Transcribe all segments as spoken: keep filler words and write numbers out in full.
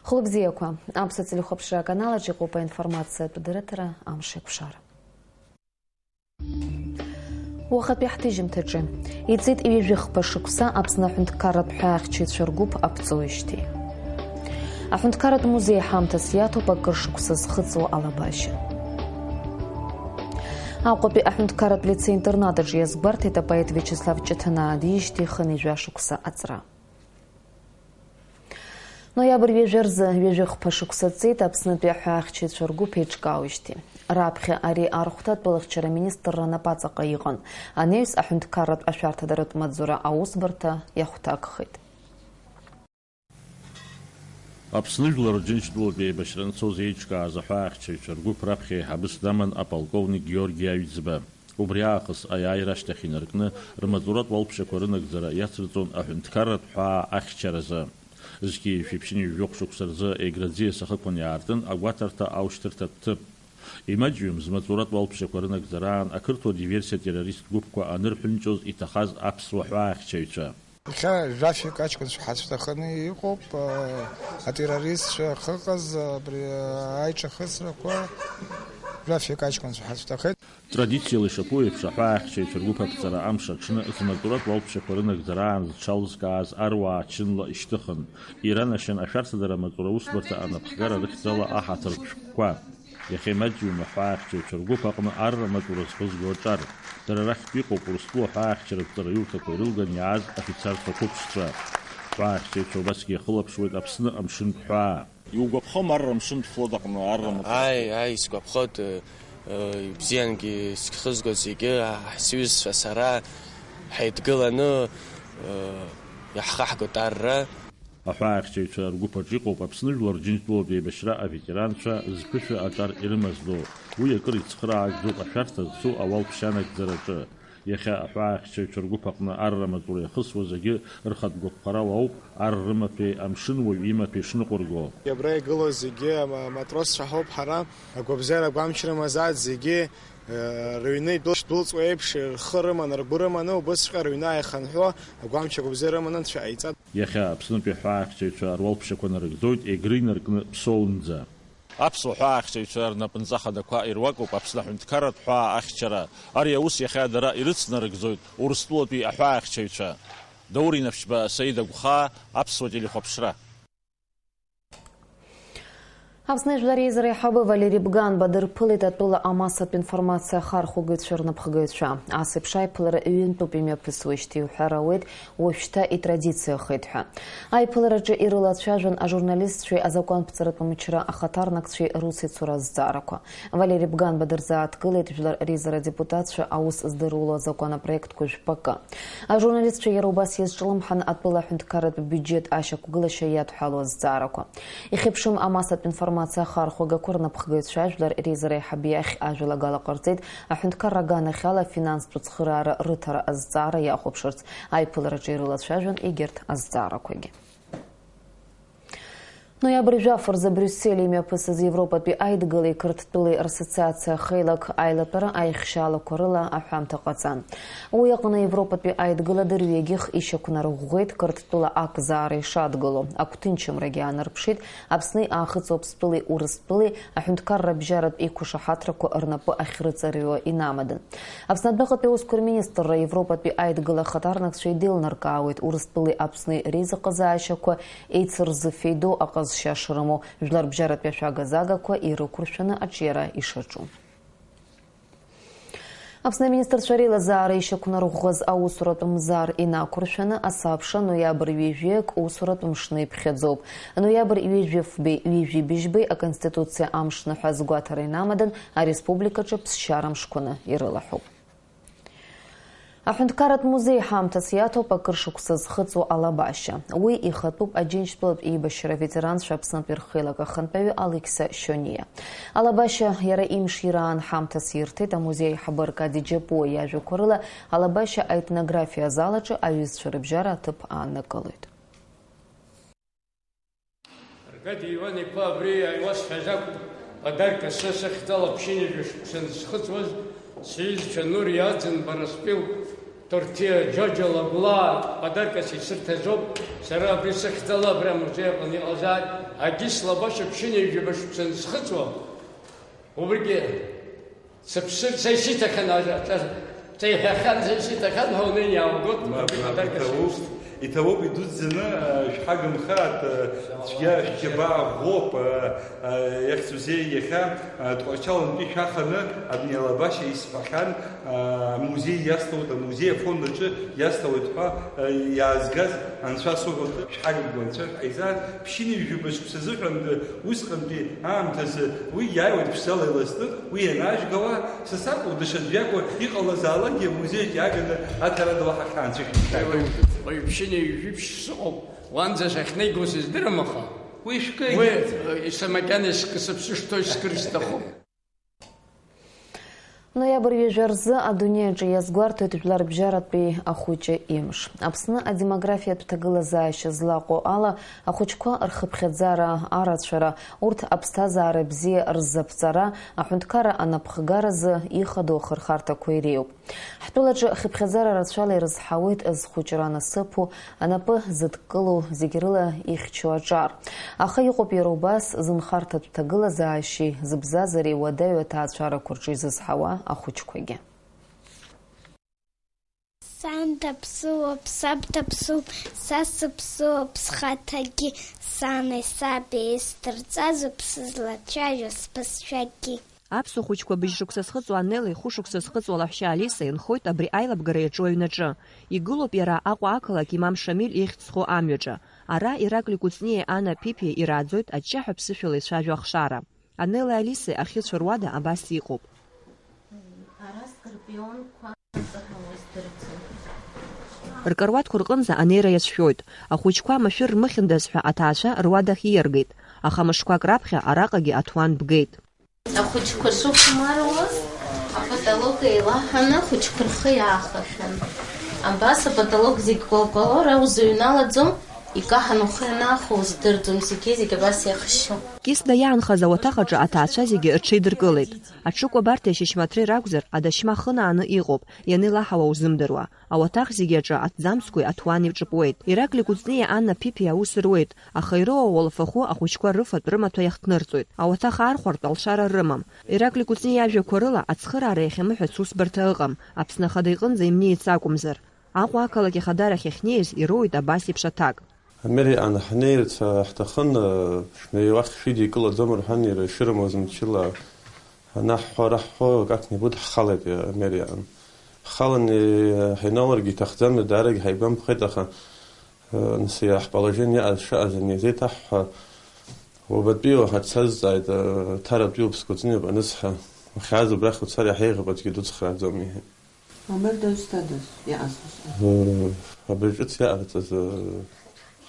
Хәлыбзиақәа, аԥсуа телехәаԥшра аканалаҿ иҟоуп аинформациатә дырраҭара Амш еиқәшара. Уахатәи ҳҭыжьымҭаҿы. Иҵит ҩажәи хԥа шықәса Аԥсны аҳәынҭқарратә ҳәаахьчаҩцәа ргәыԥ аԥҵоижьҭеи. Аҳәынҭқарратә музеи ҳамҭас иаҭоуп акыр шықәса зхыҵуа алабашьа. Аҟәатәи аҳәынҭқарратә лицеи-интернат аҿы иазгәарҭеит апоет Виачеслав Ҷыҭанаа диижьҭеи хынҩажәа шықәса аҵра. Ноиабр ҩажәа рзы ҩажәи хԥа шықәса ҵит Аԥснытәи аҳәаахьчаҩцәа ргәыԥ еиҿкаауижьҭеи. Раԥхьа ари архәҭа атәылахьчара аминистрра напаҵаҟа иҟан. Анаҩс аҳәынҭқарратә ашәарҭадаратә маҵзура аусбарҭа иахәҭакхеит. Аԥсны Жәлар Џьынџьтәылатә еибашьра анцоз еиҿкааз аҳәаахьчаҩцәа ргәыԥ раԥхьа еиҳабыс даман аполковник Георги Аҩӡба. Убри аахыс аиааира ашьҭахь инаркны, рмаҵуратә уалԥшьақәа рынагӡара иацырҵон аҳәынҭқарратә ҳәаа ахьчаразы. Зқьи жәшәи ԥшьынҩажәи жәохә шықәса рзы Егра аӡиас ахықәан иаартын агәаҭарҭа аушьҭырҭатә ҭыԥ. Имаҷҩым змаҵуратә уалԥшьақәа рынагӡараан ақырҭуа диверсиа-террористтә гәыԥқәа анырҳәынҷоз иҭахаз аԥсуа ҳәаахьчаҩцәа. Иахьа жәафҩык аҷкәынцәа ҳацәҭаханы иҟоуп, а, атеррористцәа ахьыҟаз, абри, а, аиҿахысрақәа жәафҩык аҷкәынцәа ҳацәҭахеит. Традициала ишаԥу еиԥш, аҳәаахьчаҩцәа ргәыԥ аԥҵара амш аҽны змаҵуратә уалԥшьақәа рынагӡараан зҽалзкааз аруаа чынла ишьҭыхын, иранашьан ашәарҭадара амаҵура аусбарҭа анапхгара рыхьӡала аҳаҭыртә шәҟәқәа. Иахьа имаҷҩым аҳәаахьчаҩцәа ргәыԥ аҟны арра маҵура зхызго аҿар. Дара рахьтә иҟоуп Урыстәыла аҳәаахьчаратә ҵараиурҭақәа ирылган иааз афицарцәа қәыԥшцәа. Ҳәаахьчаҩцәа убасгьы иахылаԥшуеит Аԥсны амшынтә ҳәаа. Иугәаԥхом арра амшынтә флот аҟны арра маҵура? Ааи, ааи, исгәаԥхоит, э, э, ибзиангьы схызгоит зегьы, ҳ-, сҩызцәа, сара, ҳаидгыланы, э, иаҳхаҳгоит арра. Аҳәаахьчаҩцәа ргәыԥ аҿы иҟоуп Аԥсны Жәлар Џьынџьтәылатә еибашьра аветеранцәа зқәышәа аҿар ирымаздо. Уи акыр ицхыраагӡоуп ашәарҭа зцу ауалԥшьа анагӡараҿы. Иахьа аҳәаахьчаҩцәа ргәыԥ аҟны арра маҵура иахысуа зегьы рхатә гәаԥхарала ауп ар рымаҭәеи амшын уаҩ имаҭәеи шныҟәырго. Абра игылоу зегьы ама-, матросцәа ҳауп ҳара. Агәабзиара агәамч рымазааит зегьы, э, рыҩны идәылҵ-, идәылҵуа еиԥш, рхы рыманы, ргәы рыманы, убысҵәҟьа рыҩны ааихынҳәуа, агәамч агәабзиара рыманы анцәа иҟаиҵап. Иахьа Аԥснытәи аҳәаахьчаҩцәа руалԥшьақәа нарыгӡоит Егры инаркны Ԥсоунӡа. Аԥсуа ҳәаахьчаҩцәа рнапынҵа хадақәа ируакуп Аԥсны аҳәынҭқарратә ҳәаа ахьчара. Ари аус иахьа дара ирыцнарыгӡоит Урыстәылатәи аҳәаахьчаҩцәа. Даур Инапшьба, Саида Гәхаа, Аԥсуа телехәаԥшра. Аԥсны Жәлар Реизара аиҳабы Валери Бганба дырԥылеит атәыла амассатә информациа ахархәагыҩцәа рнапхгаҩцәа. Ас еиԥш аиԥылара ҩынтәуп имҩаԥысуеижьҭеи, иуҳәар ауеит, уажәшьҭа итрадициахеит ҳәа. Аиԥылараҿы ирылацәажәон ажурналистцәеи азакәанԥҵаратә мчра ахаҭарнакцәеи русеицура азҵаарақәа. Валери Бганба дырзааҭгылеит Жәлар Реизара адепутатцәа аус здыруло азакәанопроектқәа жәпакы. Ажурналистцәа иара убас иазҿлымҳан атәыла аҳәынҭқарратә биуџьет ашьақәгылашьа иадҳәалоу азҵаарақәа. Ихьыԥшым амассатә информациа ахархәагақәа рнапхгаҩцәа Жәлар Реизара аиҳабы иахь ажәалагала ҟарҵеит, аҳәынҭқарра аганахьала афинанстә цхыраара рыҭара азҵаара иахәаԥшырц аиԥылараҿы ирылацәажәон егьырҭ азҵаарақәагьы. Ноиабр жәаф рзы Брюссели имҩаԥысыз Европатәи аидгылеи Қырҭтәылеи рассоциациа хеилак аилатәара аихшьаалақәа рыла аҳәамҭа ҟаҵан. Уи аҟны Европатәи аидгыла дырҩегьых ишьақәнарӷәӷәеит Қырҭтәыла акзаара ишадгыло, агәҭынчымрагьы аанарԥшит Аԥсни Аахыҵ Уаԥстәылеи Урыстәылеи аҳәынҭқарра абжьаратә еиқәышаҳаҭрақәа рнапы ахьрыҵарҩуа инамадан. Аԥсны адәныҟатәи аусқәа рминистрра Европатәи аидгыла ахаҭарнакцәа идеилнаркаауеит Урыстәылеи Аԥсни реизыҟазаашьақәа еицырзыфеидоу аҟазшьа шрымоу, жәларбжьаратәи ашәага-загақәа ирықәыршәаны аҿиара ишаҿу. Аԥсны аминистрцәа реилазаара ишьақәнарӷәӷәаз аусуратә мзар инақәыршәаны асабша ноиабр ҩажәи акы усуратә мшны иԥхьаӡоуп. Ноиабр ҩажәи фбеи, ҩажәи быжьбеи аконституциа амшны ҳәа азгәаҭара инамадан ареспубликаҿы ԥсшьара мшқәаны ирылаҳәоуп. Аҳәынҭқарратә музеи ҳамҭас иаҭоуп акыр шықәса зхыҵуа алабашьа. Уи ихатәуп Аџьынџьтәылатә еибашьра аветеранцәа Аԥснытәи рхеилак ахантәаҩы Алықьса Шьониа. Алабашьа иара имшира аан ҳамҭас ирҭеит амузеи аиҳабы Аркади Џьапуа иажәақәа рыла, алабашьа аетнографиа азал аҿы аҩызцәа рыбжьара аҭыԥ ааннакылоит. Аркади Иван-иԥа, абри иуасҳәаз акәым, подарка са сыхьӡала ԥшьынҩажәа шықәса анысхыҵуаз, сҩызцәа Нури Аӡынба Распил Торти, Џьоџьо, Лагәлаа, подаркас исырҭазоуп, сара абри сыхьӡала абри амузеи аҟны иҟазааит, агьыс лабашьа ԥшьынҩажәаба шықәса анысхыҵуа, убригьы сыԥсыр, са исиҭахьан, аҿа, аҿа, сеиҳәахьан, са исиҭахьан ҳәа унеин иааугоит, Мап, абри мап, подаркас иҭабуп, исырҭ. Иҭабуп, идуӡӡаны, а, шәҳагымхааит, а, цәгьа шәџьабаа ӷәӷәоуп, а, а, иахьӡузеи иахьа, а, Тҟәарчалнтәи шәаханы абни алабашьа исҳәахьан, амузеи иасҭоит, амузеи афонд аҿы иасҭауеит ҳәа, э, иаазгаз анцәа соуҳәоит, шәҳаригон, анцәа шәҟаиҵар, ԥшьынҩажәаба шықәса азыҳәан, э, усҟантәи аамҭазы уи иааиуеит ԥшӡала иласны, уи ианажәгауа, са сакәу, даҽаӡә иакәу, иҟалазаалакгьы амузеи аҿы иааганы аҭара ду ҳахьаанцәа шәыԥшааит. Уаҩ ԥшьынҩажәи ԥшь сыҟоуп, уанӡа сахьнеиго сыздырам, аха уи шәкы. Уи, э, са макьана искы-, сыԥсы шҭоу искыр сҭахуп. Ноиабр ҩажәа рзы адунеи аҿы иазгәарҭоит Жәларбжьаратәи ахәыҷы имш. Аԥсны адемографиатә ҭагылазаашьа злаҟоу ала, ахәыҷқәа рхыԥхьаӡара арацәара, урҭ аԥсҭазаара бзиа рзаԥҵара, аҳәынҭқарра анапхгаразы ихадоу ахырхарҭақәа иреиуоуп. Ҳтәылаҿы хыԥхьаӡара рацәала ирызҳауеит зхәыҷра насыԥу, анапы зыдкылоу, зегь рыла ихьчо аҿар. Аха иҟоуп иара убас зынхарҭатә ҭагылазаашьеи зыбзазареи уадаҩу аҭаацәарақәа рҿы изызҳауа ахәыҷқәагьы. Сан даԥсыуоуп, саб даԥсуп, са сыԥсуоуп схаҭагьы, сани саби исдырҵазоуп сызлацәажәо сбызшәагьы. Аԥсуа хәыҷқәа быжь шықәса зхыҵуа Анелеи хәышықәса зхыҵуа Лаҳәшьа Алисеи нхоит абри аилабгара иаҿу аҩнаҿы. Игылоуп иара Аҟәа ақалақь имам Шамиль ихьӡ зху амҩаҿы. Ара Ираклик Кәыҵниеи Анна Ԥиԥиеи ирааӡоит аҷҷаҳәа ԥсышәала ицәажәо ахшара. Анелеи Алисеи ахьыцәа руада абас иҟоуп. Ара скорпионқәа ҵаҳауа здырӡом. Ркаруаҭқәа рҟынӡа анеира иацәшәоит. Ахәыҷқәа машәыр рмыхьындаз ҳәа аҭаацәа руадахь ииаргеит. Аха мышқәак раԥхьа араҟагьы аҭуан бгеит. Ахәыҷқәа шыхәмаруаз, апаталок еилаҳаны ахәыҷқәа рхы иаахашәан. Абас апаталок зегь кәалкәало ара узыҩналаӡом, икаҳан ухы ианаахо уздырӡом, зегьы-зегь абас иахшьу. Кьысда иаанхаз ауаҭах аҿы аҭаацәа зегьы рҽеидыркылеит. Аҽыкәабарҭеи ашьышьмаҭреи ракәзар, адашьма хынааны иҟоуп, ианеилаҳауа узымдыруа. Ауаҭах зегьы аҿы аҭӡамцқәеи аҭуани ҿыпуеит. Ираклик Кәыҵниеи Анна Ԥиԥиеи аус руеит, аха ироуа ауалафахәы ахәыҷқәа рыфатә рымаҭәа иахҭнырҵоит. Ауаҭах аархәартә алшара рымам. Ираклик Кәыҵниа иажәақәа рыла, ацхыраара иахьамыҳәац усбарҭа ыҟам, Аԥсны Ахада иҟынӡа имнеиц акәымзар. Аҟәа ақалақь Ахадарахь иахьнеиз ироуит абас еиԥш аҭак. Америан ҳнеирц ҳҭахын, шәнеи уахь шәидикылаӡом рҳәан, иара ишырымуаз мчыла анаҳҳәо, раҳҳәо, как-нибудь ҳхалеит Америан. Ҳхалан, ҳаиналаргьы иҭахӡамызт, даарагь ҳаигәамԥхеит, аха, нас иаҳположение иааз шыҟаз анизеиҭаҳҳәа, убатәиу ҳацазҵааит, Ҭаратәиуп, Скәыҵниуп анысҳәа, ухьааз убрахь уцар иаҳа еиӷьуп, аӡәгьы дуцхрааӡом, иҳәеит. Омер дызҭадаз, иҟаз усҟан. Абри ҿыц иаҟарҵаз,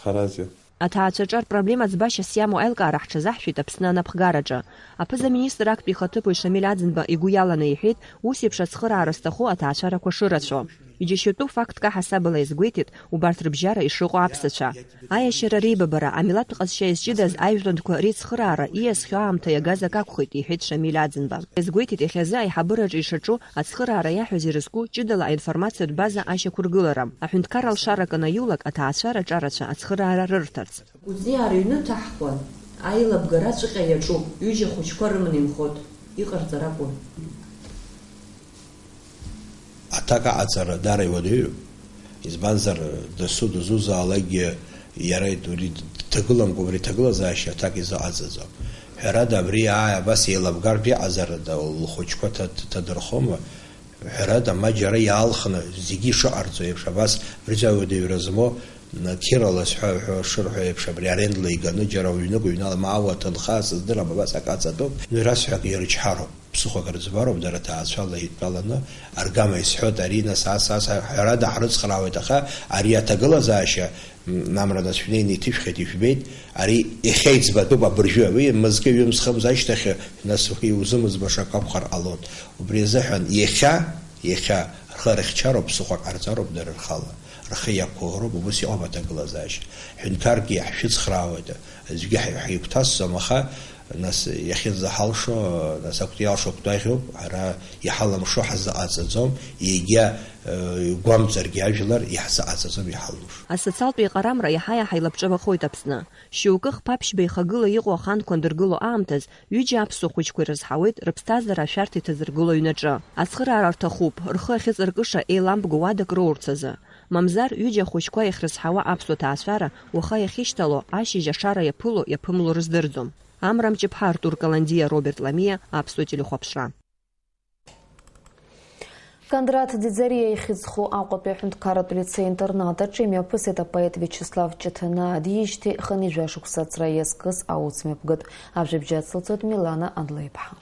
Харазиа. Аҭаацәаҿы рпроблема ӡбашьас иамоу аилкаара ҳҽазаҳшәеит Аԥсны анапхгараҿы. Аԥыза-министр актәи ихаҭыԥуаҩ Шамиль Аӡынба игәы иаланы иҳәеит, ус еиԥш ацхыраара зҭаху аҭаацәарақәа шырацәоу. Иџьашьатәу фактк аҳасабала иазгәеиҭеит убарҭ рыбжьара ишыҟоу аԥсацәа. Аиашьара реибабара, амилаҭтә ҟазшьа иазҷыдаз аижәлантәқәа реицхыраара ииасхьоу аамҭа иагаз акы акәхеит, иҳәеит Шамиль Аӡынба. Иазгәеиҭеит иахьазы аиҳабыраҿы ишаҿу ацхыраара иаҳәаз ирызку ҷыдала аинформациатә база ашьақәыргылара, аҳәынҭқарра алшарак анаиулак, аҭаацәара аҿарацәа ацхыраара рырҭарц. Кәыҵниа рыҩны ҭаҳхуан, аилабгара аҵәҟьа иаҿуп, ҩыџьа хәыҷқәа рыманы инхоит, иҟарҵар акәын. Аҭак аҟаҵара даара иуадаҩуп, избанзар, дасу дызусҭазаалакгьы иара ит-, убри дҭагыламкәа, убри аҭагылазаашьа аҭак изыҟаҵаӡом. Ҳәарада, абри ааи абас еилабгартә иҟазар, да, лхәыҷқәа ҭа-, ҭадырхома? Ҳәарада, ма џьара иаалхны, зегьы ишыҟарҵо еиԥш, абас рыҵаҩ уадаҩра змоу, н-, қьырала сҳәа-, ҳәа-, шырҳәо еиԥш, абри арендла иганы, џьара уҩнык, уҩнала, ма ауа, ҭынха, сыздырам, абас акы аҵатәоуп, ну, ирасҳәак ирычҳароуп, ԥсыхәак рыӡбароуп, дара ҭаацәала еидтәаланы, аргама исҳәоит, ари, нас, ас, ас, ҳәарада, ҳрыцхраауеит, аха ари аҭагылазаашьа, Намра, нас шәнеины иҭышәхит, ижәбеит, ари иахьа иӡбатәуп абыржәы, уи мызкы ҩымз-хымз ашьҭахь, нас уи узымыӡбаша акы акәхар ҟалон. Убри азыҳәан иахьа, иахьа рхы рыхьчароуп, ԥсыхәа ҟарҵароуп дара рхала, рхы иақәгәыӷроуп, убыс иҟоуп аҭагылазаашьа. Ҳәынҭқаргьы ҳшәыцхраауеит, аӡәгьы ҳаи-, ҳаигәҭасӡом, аха Нас иахьынӡаҳалшо, нас акәты иалшо акәтаӷьуп, ҳара иҳалымшо ҳазыҟаҵаӡом, егьа, э, игәамҵыргьы ажәлар иаҳзыҟаҵаӡом, иҳалымшо. Асоциалтә еиҟарамра иаҳа-иаҳа илабҿабахоит Аԥсны. Шьоукы хԥа-ԥшьба ихагыла иҟоу аханқәа андыргыло аамҭаз, ҩыџьа аԥсуа хәыҷқәа ирызҳауеит рыԥсҭазаара ашәарҭа иҭазыргыло аҩнаҿы. Ацхыраара рҭахуп, рхы ахьыҵаркыша еиламбго уадак роурц азы. Мамзар, ҩыџьа ахәыҷқәа иахьрызҳауа аԥсуа ҭаацәара уаха иахьышьҭало, ашьыжь ашара иаԥыло, иаԥымло рыздырӡом. Амра Мҷыԥҳа, Артур Каландиа, Роберт Ламиа, Аԥсуа телехәаԥшра. Кондрат Ӡиӡариа ихьӡ зху Аҟәатәи аҳәынҭқарратә лицеи-интернат аҿы имҩаԥысит апоет Виачеслав Ҷыҭанаа диижьҭеи хынҩажәа шықәса аҵра иазкыз аус мҩаԥгатә. Ажәабжь ацылҵоит Милана Адлеиԥҳа.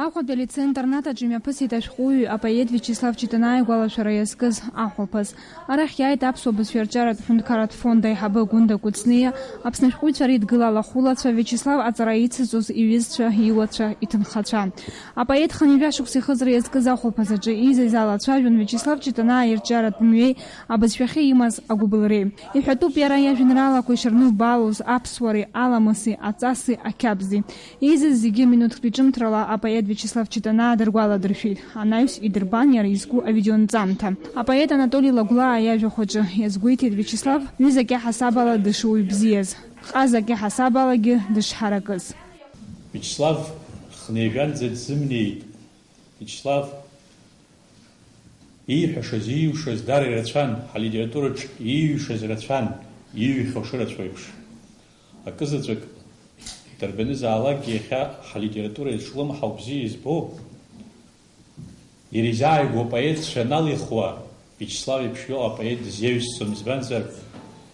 Аҟәатәи алицеи-интернат аҿы имҩаԥысит ашәҟәыҩҩы апоет Виачеслав Ҷыҭанаа игәалашәара иазкыз ахәылԥаз. Арахь иааит аԥсуа бызшәа арҿиаратә ҳәынҭқарратә фонд аиҳабы Гәында Кәыҵниа, Аԥсны ашәҟәыҩҩцәа реидгыла алахәылацәа, Виачеслав аҵара ицызҵоз иҩызцәа, иуацәа, иҭынхацәа. Апоет хынҩажәа шықәса ихыҵра иазкыз ахәылԥаз аҿы изаиз ала ацәажәон Виачеслав Ҷыҭанаа ирҿиаратә мҩеи абызшәахьы имаз агәыбылреи. Иҳәатәуп иара иажәеинраалақәа ишырнубаалоз аԥсуареи аламыси, аҵаси ақьабзи. Еизаз зегьы минуҭктәи ҿымҭрала апоет Виачеслав Ҷыҭанаа дыргәаладыршәеит. Анаҩс идырбан иара изку авидеонҵамҭа. Апоет Анатоли Лагәлаа иажәахә аҿы иазгәеиҭеит Виачеслав ҩызак иаҳасабала дышуаҩ бзиаз, ҟазак иаҳасабалагьы дышҳаракыз. Виачеслав хынҩажәанӡа дзымнеит. Виачеслав ииҳәашаз, ииушаз дара ирацәан, ҳалитератураҿ ииҩшаз рацәан, ииҩхьоу шырацәоу еиԥш. Акызаҵәык дарбанызаалакгьы иахьа ҳалитература иаҿлымҳау бзиа избо, иара изааигәоу апоетцәа аналихуа, Виачеслав еиԥш иҟоу апоет дызиаҩсӡом, избанзар,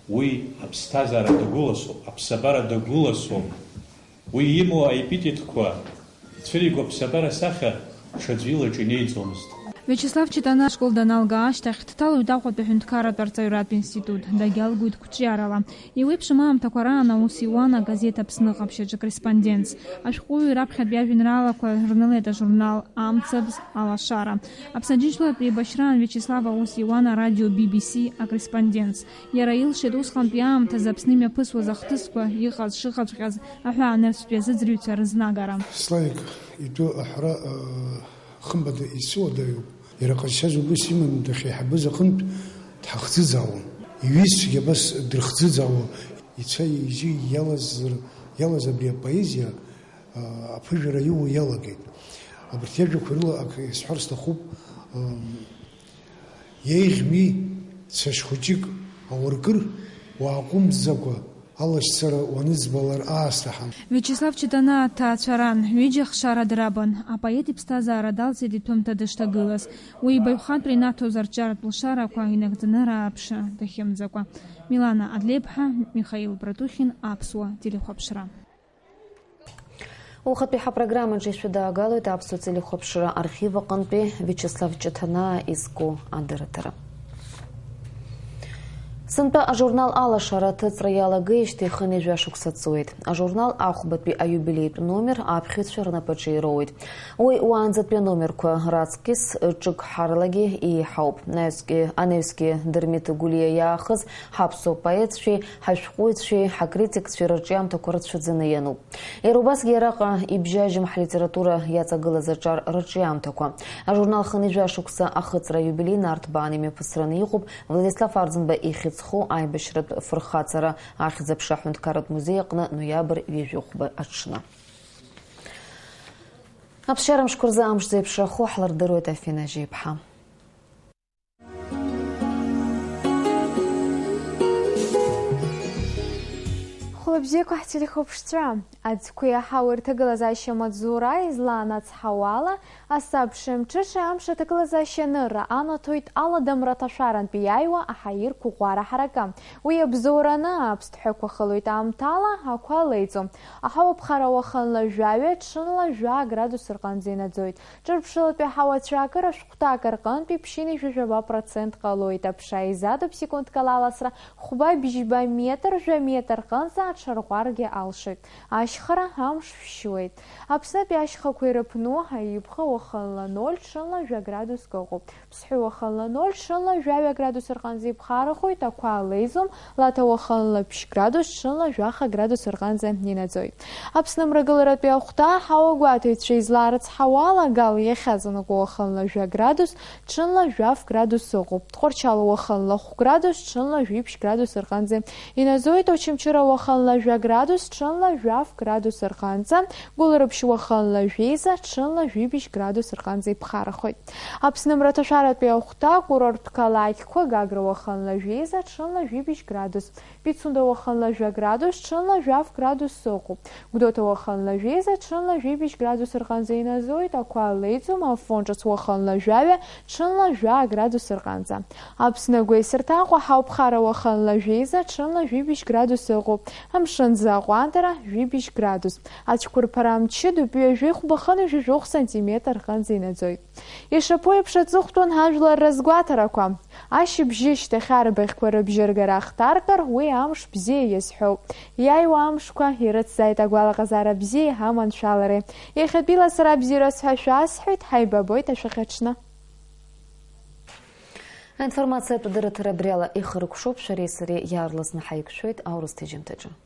уи аԥсҭазаара дагәыласуам, аԥсабара дагәыласуам. Уи имоу аепитетқәа цәыригоуп, аԥсабара асахьа ҽаӡәы илаҿы инеиӡомызт. Виачеслав Ҷыҭанаа ашкол даналга ашьҭахь, дҭалоит Аҟәатәи аҳәынҭқарратә арҵаҩратә институт, дагьалгоит қәҿиарала. Еиуеиԥшым аамҭақәа раан аус иуан агазеҭ Аԥсны ҟаԥшь аҿы корреспондентс. Ашәҟәыҩҩы раԥхьатәи иажәеинраалақәа рнылеит ажурнал Амцабз, Алашара. Аԥсны Аџьынџьтәылатә еибашьраан Виачеслав аус иуан арадио Би Би Си акорреспондентс. Иара илшеит усҟантәи аамҭазы Аԥсны имҩаԥысуаз ахҭысқәа иҟаз шыҟаҵәҟьаз аҳәаанырцәтәи азыӡырҩцәа рызнагара. Славик итәы аҳәара, э, хымԥада исзуадаҩуп. Иара ҟазшьаз убыс иман дахьеиҳабыз аҟынтә дҳахӡыӡаауан. Иҩызцәагьы абас дрыхӡыӡаауан. Ицәа-ижьы иалаз, иалаз абри апоезиа, э, аԥыжәара иоуа иалагеит. Абарҭ иажәақәа рыла акы исҳәар сҭахуп, э, Еиӷьми, цәашь хәыҷык ауаркыр, уааҟәымҵӡакәа алашьцара уаныӡбалар аасҭа ҳан. Виачеслав Ҷыҭанаа аҭаацәаран, ҩыџьа хшара драбан, апоет иԥсҭазаара далҵит иҭәымҭа дышҭагылаз. Уи ибаҩхатәра инаҭоз арҿиаратә лшарақәа инагӡаны рааԥшы дахьымӡакәа. Милана Адлеиԥҳа, Михаил Братухин, Аԥсуа телехәаԥшра. Ухатәи ҳапрограммаҿы ишәыдаагалоит аԥсуа телехәаԥшра архив аҟынтәи Виачеслав Ҷыҭанаа изку адырраҭара. Сынтәа ажурнал Алашара аҭыҵра иалагеижьҭеи хынҩажәа шықәса ҵуеит. Ажурнал ахәбатәи аиубилеитә номер аԥхьаҩцәа рнапаҿы ироуеит. Уи уаанӡатәи аномерқәа раҵкыс ҿык ҳарлагьы еиҳауп. Анаҩсгьы, анаҩсгьы Дырмит Гәлиа иаахыз ҳаԥсуа поетцәеи ҳашәҟәыҩҩцәеи ҳакритикцәеи рырҿиамҭақәа рацәаӡаны иануп. Иара убасгьы араҟа ибжьажьым ҳлитература иаҵагылаз аҿар рырҿиамҭақәа. Ажурнал хынҩажәа шықәса ахыҵра аиубилеи нарҭбаан имҩаԥысраны иҟоуп Владислав Арӡынба ихьӡ зху аибашьратә фырхаҵара. Ахьӡ-аԥша аҳәынҭқарратә музеи аҟны ноиабр ҩажәихәба аҽны. Аԥсшьара мшқәа рзы амш зеиԥшрахо ҳлырдыруеит Афина Жьеиԥҳа. Хәлабзиақәа ҳтелехәаԥшцәа, аӡқәа иаҳау рҭагылазаашьа маҵзура излаанацҳауала, асабша мҽыша амш аҭагылазаашьа анырра анаҭоит аладамра аҭашәарантәи иааиуа аҳаирқәа ӷәӷәара ҳаракы. Уи абзоураны аԥсҭҳәақәа хылоит аамҭала, ақәа леиӡом. Аҳауа ԥхара уахынла жәаҩа, ҽынла жәаа градус рҟынӡа инаӡоит. Ҿырԥшылатәи аҳауа ацәаакыра шәҟәҭак рҟынтәи ԥшьынҩажәи жәаба процент ҟалоит, аԥша изаҭоуп секундк ала аласра хәба-бжьба метр, жәа метр рҟынӡа. аҽарӷәӷәаргьы алшоит. Ашьхара, амш шәшьуеит. Аԥснытәи ашьхақәа ирыԥну, Аиҩыбӷа уахынла ноль, ҽынла жәа градуск ыҟоуп. Ԥсҳәы уахынла ноль, ҽынла жәаҩа градус рҟынӡа иԥхарахоит, ақәа леиӡом. Лаҭа уахынла ԥшь градус, ҽынла жәаха градус рҟынӡа инаӡоит. Аԥсны мрагыларатәи ахәҭа, аҳауагәаҭаҩцәа излаарыцҳауала, Гал иахьаҵанакуа уахынла жәа градус, ҽынла жәаф градус ыҟоуп. Тҟәарчал уахынла хә градус, ҽынла жәиԥшь градус рҟынӡа инаӡоит. Очамчыра уахынла жәа градус, ҽынла жәаф градус рҟынӡа, Гәылрыԥшь уахынла жәеиза, ҽынла жәибжь градус рҟынӡа иԥхарахоит. Аԥсны мраҭашәаратәи ахәҭа, курорттә қалақьқәа, Гагра уахынла жәеиза, ҽынла жәибжь градус, Пицунда уахынла жәа градус, ҽынла жәаф градус ыҟоуп. Гәдоуҭа уахынла жәеиза, ҽынла жәибжь градус рҟынӡа инаӡоит, ақәа леиӡом. Афон ҿыц уахынла жәаҩа, ҽынла жәа градус рҟынӡа. Аԥсны агәеисырҭа Аҟәа ҳауп, Хара уахынла жәеиза, ҽынла жәибжь градус ыҟоуп. Амшын аӡы аҟәандара, жәибжь градус. Ацәқәырԥара мчы дупҩы ҩажәи хәба хынҩажәи жәохә сантиметр рҟынӡа инаӡоит. Ишаԥу еиԥш аҵыхәтәан ажәлар разгәаҭарақәа. Ашьыбжьышьҭахь арбаӷьқәа рыбжьыргара ахҭаркыр, уи амш бзиа иазҳәоуп. Иааиуа амшқәа ирыцзааит агәалаҟазаара бзиеи аманшәалареи. Иахьатәиала сара бзиарас ҳәа шәасҳәеит, ҳаибабоит ашәахьаҽны. Аинформациатә дырраҭара абриала ихыркәшоуп, шәареи сареи иаарласны ҳаиқәшәоит аурыс ҭыжьымҭаҿы.